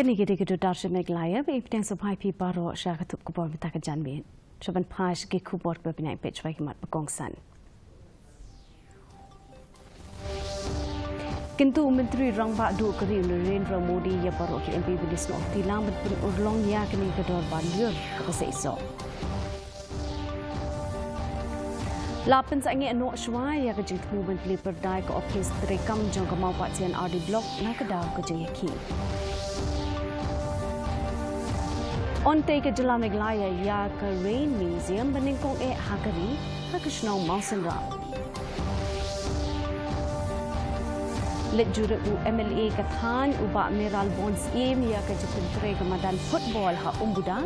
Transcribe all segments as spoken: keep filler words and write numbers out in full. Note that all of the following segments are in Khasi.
Kine ki dei ki dudar sha Meghalaya, ba i pdiang sngewbha ïa phi baroh sha ka tup khubor mynta ka janmiet. Sha ban phai sha ki khubor kiba bniah, peit shwa ki mat ba kongsan. Kyntu u Myntri Rangbah Duh ka ri u Narendra Modi ïa baroh ki M P ban ïasnoh kti lang ban pynurlong ïa kane ka dorbar lyiur kaba seisoh. La pynsangeh noh shwa ïa ka jingthmu ban plie pyrdai ka ophis treikam jong ka Mawpat C and R D Block na ka daw ka jingïakhih. Yn tei ka jylla Meghalaya ïa ka Rain Museum ba nyngkong eh ha ka ri, ha ka shnong Mawsynram. Leit jurip u M L A ka thaiñ u Bah Mayralborn Syiem ïa ka jingpyntrei ka madan football ha Umbuda.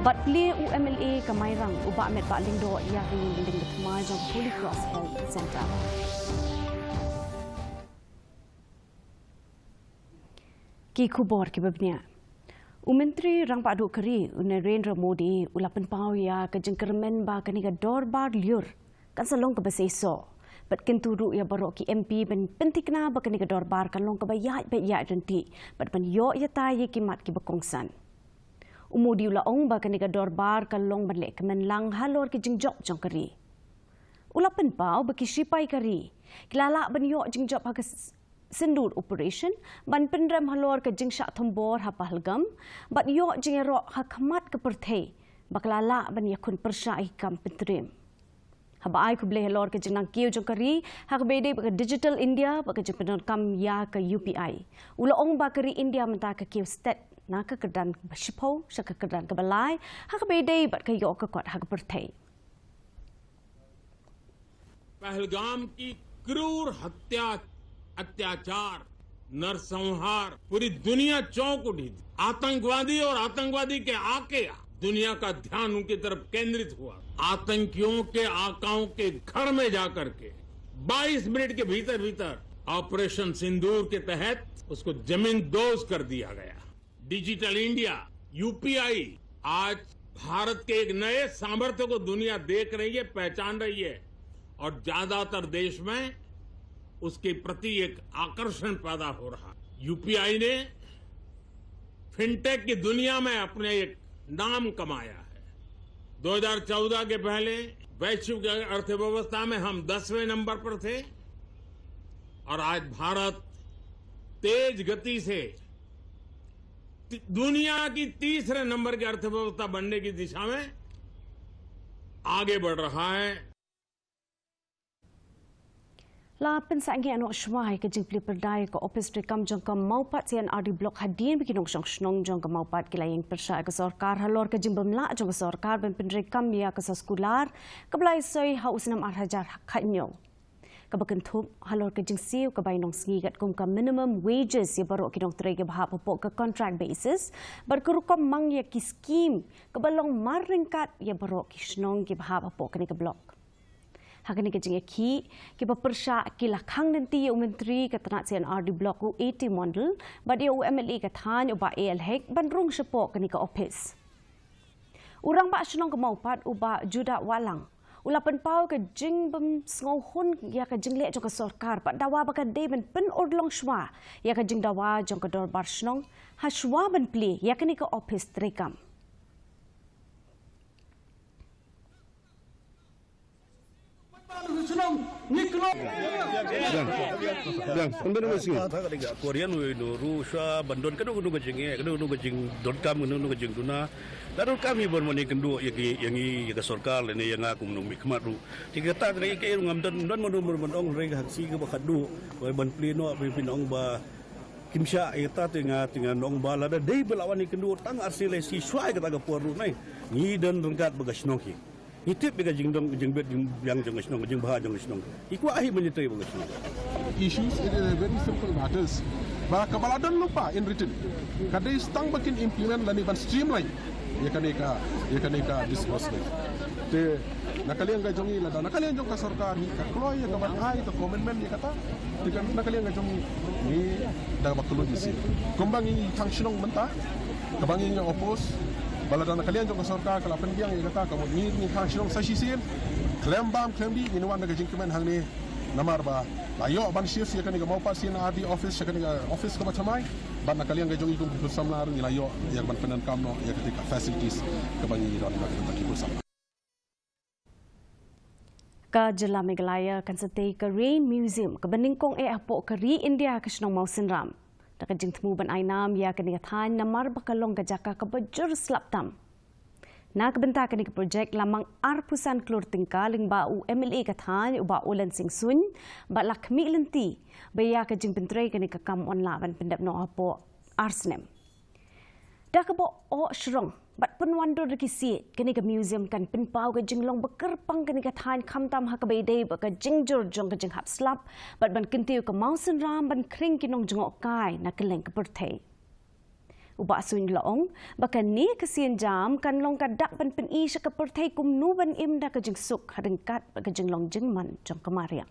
Bad plie u M L A ka Mairang u Bah Metbah Lyngdoh ïa ka ïing building ba thymmai jong Holy Cross Health Centre. Ki khubor kiba bniah. U Myntri Rangbah Duh ka ri u Narendra Modi u la pynpaw ïa ka jingkyrmen ba kane ka dorbar lyiur kan sa long kaba seisoh. Bad kyntu ruh ïa baroh ki M P ban pynthikna ba kane ka dorbar kan long kaba ïaid ba ïaid ryntih bad ban ïoh ïatai ïa ki mat kiba kongsan. U Modi u la ong ba kane ka dorbar kan long ban leh kmen lang halor ki jingjop jong ka ri. U la pynpaw ba ki shipai ka ri ki la lah ban ïoh jingjop ha ka s-, Sindoor Operation ban pynrem halor ka jingshah thombor ha Pahalgam bad ïoh jingïaroh ha khmat ka pyrthei ba ka la lah ban ïakhun pyrshah ïa ki kam pyntriem. Haba ai khublei halor ka jingnang kiew jong ka ri ha kaba ïadei bad ka Digital India bad ka jingpyndonkam ïa ka U P I, u la ong ba ka ri India mynta ka kiew stet na ka kyrdan kaba shiphew sha ka kyrdan kaba lai ha kaba ïadei bad ka ïoh ka kot ha ka pyrthei. पहलगाम की क्रूर हत्या, अत्याचार, नरसंहार, पूरी दुनिया चौंक उठी थी। आतंकवादी और आतंकवादी के आके दुनिया का ध्यान उनकी तरफ केंद्रित हुआ। आतंकियों के आकाओं के घर में जाकर के बाईस मिनट के भीतर भीतर ऑपरेशन सिंदूर के तहत उसको जमीन दोज कर दिया गया। डिजिटल इंडिया, यूपीआई, आज भारत के एक नए सामर्थ्य को दुनिया देख रही है, पहचान रही है और ज्यादातर देश में उसके प्रति एक आकर्षण पैदा हो रहा है। यूपीआई ने फिनटेक की दुनिया में अपने एक नाम कमाया है। दो हज़ार चौदह के पहले वैश्विक अर्थव्यवस्था में हम दसवें नंबर पर थे और आज भारत तेज गति से ति-, दुनिया की तीसरे नंबर की अर्थव्यवस्था बनने की दिशा में आगे बढ़ रहा है। La pynsangeh noh shwa ïa ka jingplie pyrdai ka ophis treikam jong ka Mawpat C and R D Block hadien ba ki nongshong shnong jong ka Mawpat ki la ïeng pyrshah ïa ka sorkar halor ka jingbym lah jong ka sorkar ban pyntreikam ïa ka soskular kaba la ïasoi ha u snem ar hajar khathynñiew. Kaba kynthup halor ka jingsiew ka bai nongsngi katkum ka minimum wages ïa baroh ki nongtrei kiba hap hapoh ka contract basis bad ka rukom mang ïa ki skim kaba long mar ryngkat ïa baroh ki shnong kiba hap hapoh kane ka block. Ha kane ka jingïakhih, kiba pyrshah ki la khang lynti ïa u Myntri ka tnat C and R D Block u A T Mondal bad ïa u M L A ka thaiñ u Bah A L Hek ban rung shapoh kane ka ophis. U Rangbah Shnong ka Mawpat u Bah Judah Wahlang u la pynpaw ka jingbym sngewhun ïa ka jingleh jong ka sorkar bad dawa ba ka dei ban pynurlong shwa ïa ka jingdawa jong ka dorbar shnong ha shwa ban plie ïa kane ka ophis treikam. Korean wei no ru sha ban don kano kano ka jingeh, kano kano ka jingdonkam, kano kano ka jingduna. La donkam hi ban mane kynduh ïa ki, ïa ngi, ïa ka sorkar lane ïa nga kum u nongmihkhmat ruh. Te kata ka dei ka ïa ngam don, don mano mano ban ong hynrei ka hak si kaba khatduh ban plie noh, ban pynong ba kim shah ïa kata. Te nga, te nga ong ba lada dei ba la wan ïa kynduh tang arsien laisien shwa ïa kata ka por ruh nai. Ngi don ryngkat bad ka shnong hi. Ngi tip ïa ka jingdon, jingbit jingbiang jong ka shnong, ka jingbha jong ka shnong. Ngi kwah hi ban ïatrei bad ka shnong. Issues, it is a very simple matters. Ba kaba la don lypa in written, ka dei tang ba kin implement lane ban streamline ïa kane ka, ïa kane ka disbursement. Te na ka liang ka jong ngi, lada na ka liang jong ka sorkar hi ka kloi ïa ka ban ai ka commitment ïa kata, te ka na ka liang ka jong ngi, ngi da kaba kylluid ïa sien. Kumba ngi tang shnong mynta, kaba ngi ngi oppose, ba lada na ka liang jong ka sorkar ka la pynbiang ïa kata, ka mut ngi, ngi tang shnong sa shisien, khlem bam khlem dih ngin wan da ka jingkmen hangne Namar ba la ïoh ban shift ïa kane ka Mawpasien R D office sha kane ka office kaba thymmai, bad na ka liang ka jong ngi kum ki khun samla ruh ngi la ïoh ïa ka ban pyndonkam noh ïa kata ka facilities kaba ngi don na ka bynta ki khun samla. Ka jylla Meghalaya kan sa tei ka Rain Museum kaba nyngkong eh hapoh ka ri India ka shnong Mawsynram, da ka jingthmu ban ai nam ïa kane ka thaiñ namar ba ka long ka jaka kaba jur slap tam. Na ka bynta kane ka projek la mang arphew san klur tyngka lyngba u M L A ka thaiñ u Bah Olen Singh Suin, bad la khmih lynti ba ïa ka jingpyntrei kane ka kam yn lah ban pyndep noh hapoh ar snem. Da kaba oh shrong bad pynwandur da ki siej, kane ka museum kan pynpaw ka jinglong ba kyrpang kane ka thaiñ khamtam ha kaba ïadei bad ka jingjur jong ka jinghap slap bad ban kyntiew ka Mawsynram ban khring ki nongjngohkai na kylleng ka pyrthei. U Bah Suin u la ong ba kane ka sienjam kan long ka dak ban pyni sha ka pyrthei kumno ban im da ka jingsuk ha ryngkat bad ka jinglong jingman jong ka mariang.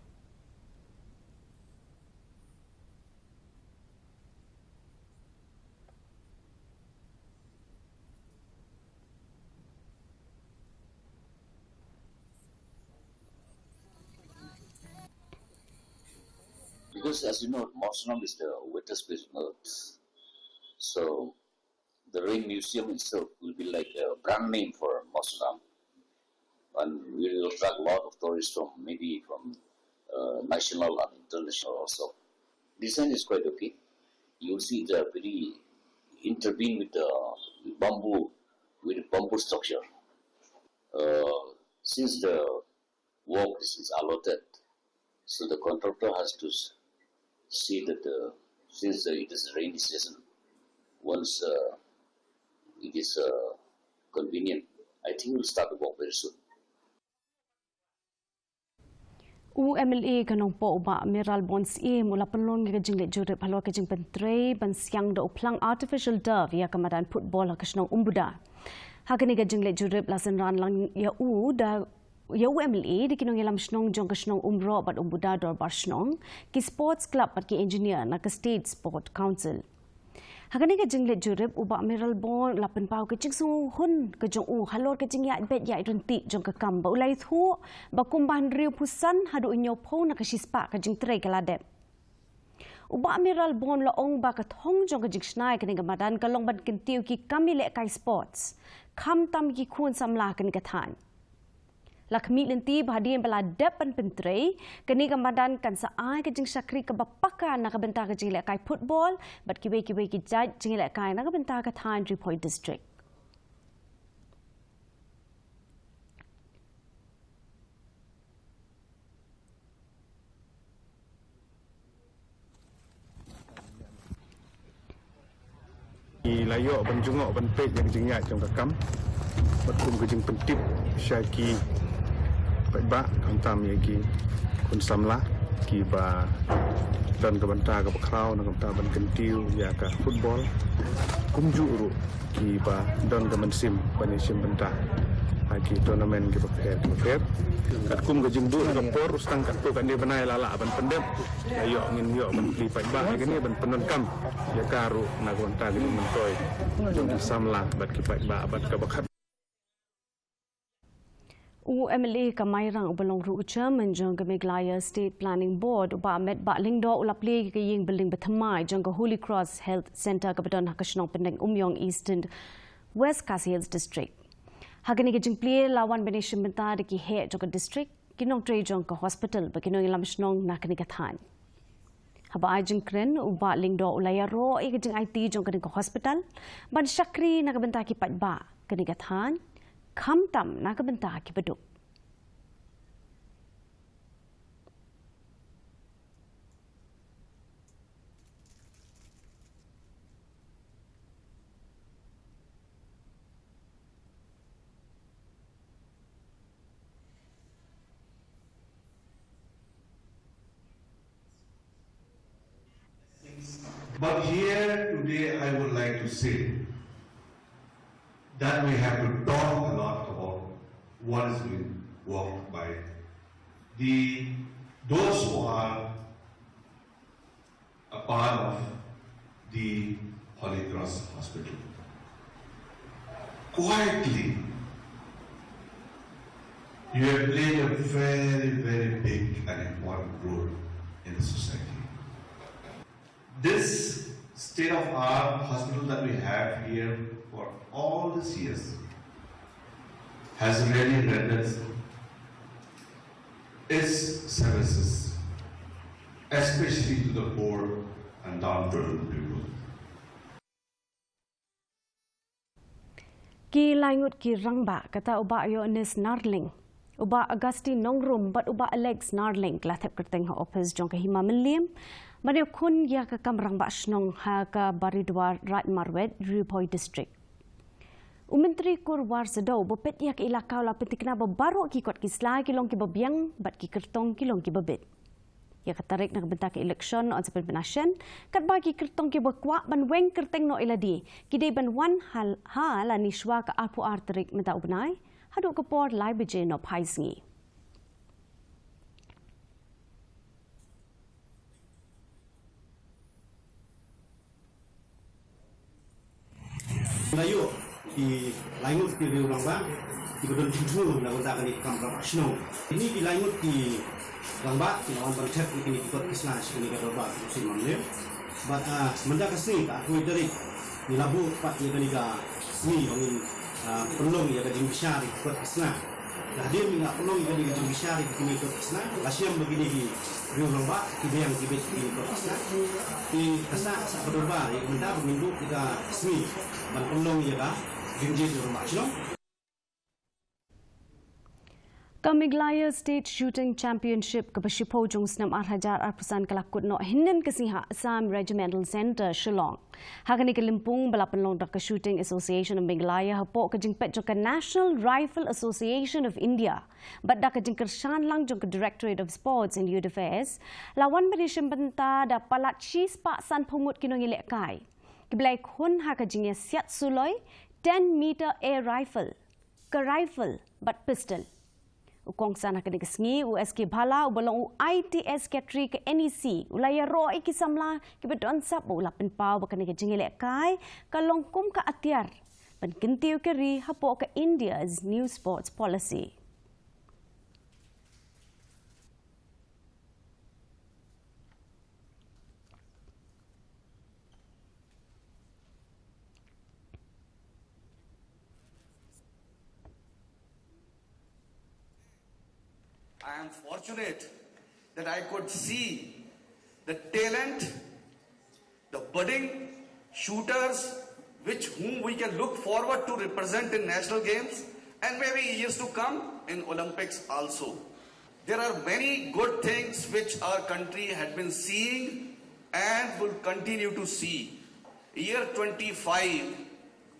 Because as you know, Mawsynram is the wettest place on earth. So the Rain Museum itself will be like a brand name for Mawsynram. And we will attract a lot of tourists from, maybe from, uh, national and international also. Design is quite okay. You'll see they are very intertwined with the bamboo, with bamboo structure. Uh, since the work is, is allotted, so the contractor has to s-, see that, uh, since, uh, it is rainy season, once, uh, it is, uh, convenient, I think we'll start the work very soon. U M L A ka Nongpoh u Bah Mayralborn Syiem u la pynlong ïa ka jingleit jurip halor ka jingpyntrei ban siang da u phlang artificial turf ïa ka madan football ha ka shnong Umbuda. Ha kane ka jingleit jurip la synran lang ïa u da, ïa u M L A da ki nongïalam shnong jong ka shnong Umroh bad Umbuda Dorbar Shnong, ki sports club bad ki engineer na ka State Sport Council. Ha kane ka jingleit jurip u Bah Mayralborn u la pynpaw ka jingsngewhun ka jong u halor ka jingïaid beit ïaid ryntih jong ka kam bad u la ïathuh ba kumba hynriewphew san haduh hynñiewphew na ka shispah ka jingtrei ka la dep. U Bah Mayralborn u la ong ba ka thong jong ka jingshna ïa kane ka madan ka long ban kyntiew ki kam ïalehkai sports, khamtam ki khun samla ha kane ka thaiñ. La khmih lynti ba hadien ba la dep ban pyntrei, kane ka madan kan sa ai ka jingshakri kaba paka na ka bynta ka jinglehkai football bad kiwei kiwei ki jait jingïalehkai na ka bynta ka thaiñ Ri Bhoi District. Ngi la ïoh ban jngoh ban peit ïa ka jingïaid jong ka kam bad kum ka jingpyntip sha ki paidbah, khamtam ïa ki khun samla kiba don ka bynta kaba khraw na ka bynta ban kyntiew ïa ka football, kumjuh ruh kiba don ka mynsiem ban ïashim bynta ha ki tournament kiba pher kiba pher. Katkum ka jingduh ka por, u sdang katto katne bnai la lah ban pyndep. Ïoh, ngin ïoh ban plie paidbah ïa kane ban pyndonkam ïa ka ruh na ka bynta ka jingmyntoi jong ki samla bad ki paidbah bad kaba khat. U M L A ka Mairang uba long ruh u chairman jong ka Meghalaya State Planning Board, u Bah Metbah Lyngdoh, u la plie ïa ka ïing building ba thymmai jong ka Holy Cross Health Centre kaba don ha ka shnong Pyndengumiong, Eastern West Khasi Hills District. Ha kane ka jingplie la wan ban ïashim bynta da ki heh jong ka district, ki nongtrei jong ka hospital bad ki nongïalam shnong na kane ka thaiñ. Haba ai jingkren, u Bah Lyngdoh u la ïaroh ïa ka jingaiti jong kane ka hospital ban shakri na ka bynta ki paidbah kane ka thaiñ, khamtam na ka bynta kiba duk. But here today I would like to say that we have to talk a lot about what is being worked by the, those who are a part of the Holy Cross Hospital. Quietly, You have played a very, very big and important role in the society. This state-of-art hospital that we have here for all these years has really rendered its services, especially to the poor and downtrodden people. Ki laingut ki rangbah, kata u Bah Yohanes Narling, u Bah Augustine Nongrum bad u Bah Alex Narling, ki la thep kyrteng ha ophis jong ka Hima Mylliem ban ïakhun ïa ka kam rangbah shnong ha ka Baridwar Raid Marwet, Ri Bhoi District. U Myntri Kur War Sadaw uba peit ïa ka elaka u la pynthikna ba baroh ki kot ki sla ki long kiba biang bad ki kyrtong ki long kiba bit. Ïa ka tarik na ka bynta ka election yn sa pynbna shen, katba ki kyrtong kiba kwah ban weng kyrteng noh ïa lade ki dei ban wan ha, ha lane shwa ka arphew ar tarik mynta u bnai haduh ka por lai baje noh phai sngi. Ngi la ïoh ki laingut ki riew rangbah kiba don jingthmu na ka bynta kane ka kam rangbah shnong. Kine ki laingut ki rangbah ki la wan ban thep ïa kine ki kot ki sla sha kane ka dorbar ka Hima Mylliem. Bad mynta ka sngi ka arphew tarik ngi la buh pat ïa kane ka sngi ba ngin pynlong ïa ka jingbishar ïa ki kot ki sla. Hadien ba ngi la pynlong ïa kane ka jingbishar ïa kine ki kot ki sla, la shem ba kine ki riew rangbah ki biang ki bit ïa kine ki kot ki sla. Te ka sah sa ka dorbar ïa ka bynta ba ngin buh ïa ka sngi ban pynlong ïa ka jingjied riew rangbah shnong. Ka Meghalaya State Shooting Championship kaba shiphew jong u snem ar hajar arphew san ka la kut noh hynnin ka sngi ha Assam Regimental Centre, Shillong. Ha kane ka lympung ba la pynlong da ka Shooting Association of Meghalaya hapoh ka jingpeit jong ka National Rifle Association of India bad da ka jingkyrshan lang jong ka Directorate of Sports and Youth Affairs, la wan ban ïashim bynta da palat shispah sanphew ngut ki nongïalehkai kiba la ïakhun ha ka jingïasiat suloi ten meter air rifle, ka rifle bad pistol. U kongsan ha kane ka sngi, u S K Bhalla, uba long u I T S Secretary ka N E C, u la ïaroh ïa ki samla kiba don sap bad u la pynpaw ba kane ka jingïalehkai ka long kum ka atiar ban kyntiew ka ri hapoh ka India's New Sports Policy. I am fortunate that I could see the talent, the budding shooters, which whom we can look forward to represent in national games and maybe years to come in Olympics also. There are many good things which our country had been seeing and will continue to see. Year twenty-five,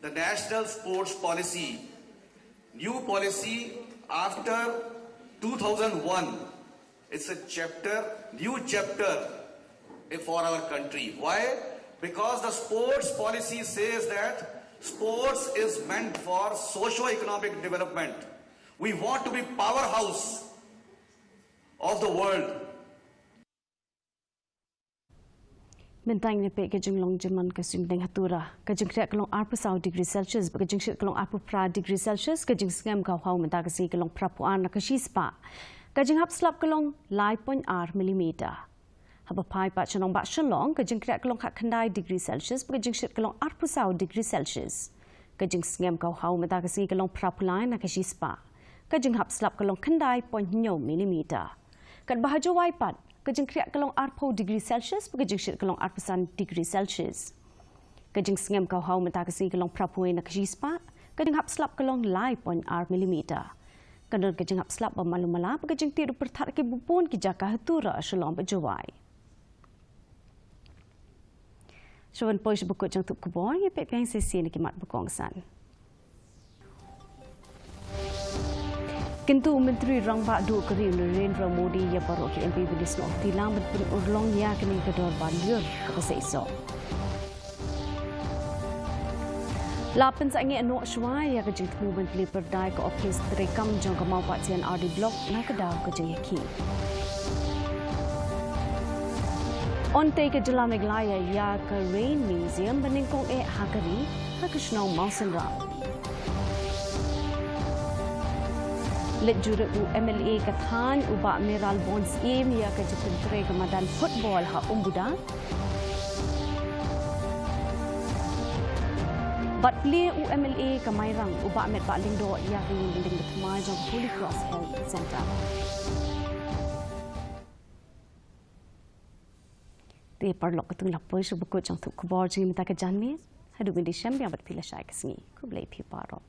the National Sports Policy, new policy after two thousand one, it's a chapter, new chapter for our country. Why? Because the sports policy says that sports is meant for socio-economic development. We want to be powerhouse of the world. Mynta ngin ïa peit ka jinglong jingman ka suiñ bneng ha Tura. Ka jingkriah ka long arphew saw degree Celsius, bad ka jingshit ka long arphew phra degree Celsius, ka jingsngem ka hau mynta ka sngi ka long phra phew ar na ka shispah. Ka jinghap slap ka long lai point ar millimeter. Haba phai pat sha nongbah Shillong, ka jingkriah ka long khatkhyndai degree Celsius, bad ka jingshit ka long arphew saw degree Celsius. Ka jingsngem ka hau mynta ka sngi ka long phra phew lai na ka shispah. Ka jinghap slap ka long khyndai point hynñiew millimeter. Katba ha Jowai pat, ka jingkriah ka long arphew degree Celsius, bad ka jingshit ka long arphew san degree Celsius. Ka jingsngem ka hau mynta ka sngi ka long phra phew wei na ka shispah, ka jinghap slap ka long lai point ar millimeter. Ka don ka jinghap slap ba malu mala, bad ka jingtih ruh pyrthat ha kiba bun ki jaka ha Tura, Shillong bad Jowai. Shuwa ban poi sha ba kut jong ka tup khubor, ïa peit biang shisien na ki mat ba kongsan. Kyntu u Myntri Rangbah Duh ka ri u Narendra Modi ïa baroh ki M P ban ïasnoh kti lang ban pynurlong ïa kane ka dorbar lyiur kaba seisoh. La pynsangeh noh shuwa ïa ka jingthmu ban plie pyrda ïa ka ophis treikam jong ka Mawpakchien R D Block na ka daw ka jingïakhih. Yn tei ka jylla Meghalaya ïa ka Rain Museum ba nyngkong eh ha ka ri ha ka shnong Mawsynram. Leit jurip u M L A ka thaiñ u Bah Mayralborn Syiem ïa ka jingpyntrei ka madan football ha Umbuda. Bad plie u M L A ka Mairang u Bah Metbah Lyngdoh ïa ka ïing lyngba thymmai jong Holy Cross Health Centre. Te paralok, katto la poi sha ba kut jong ka khubor jong ngi mynta ka janmiet. Haduh ban ïashem biang bad phi lashai ka sngi. Khublei phi baroh.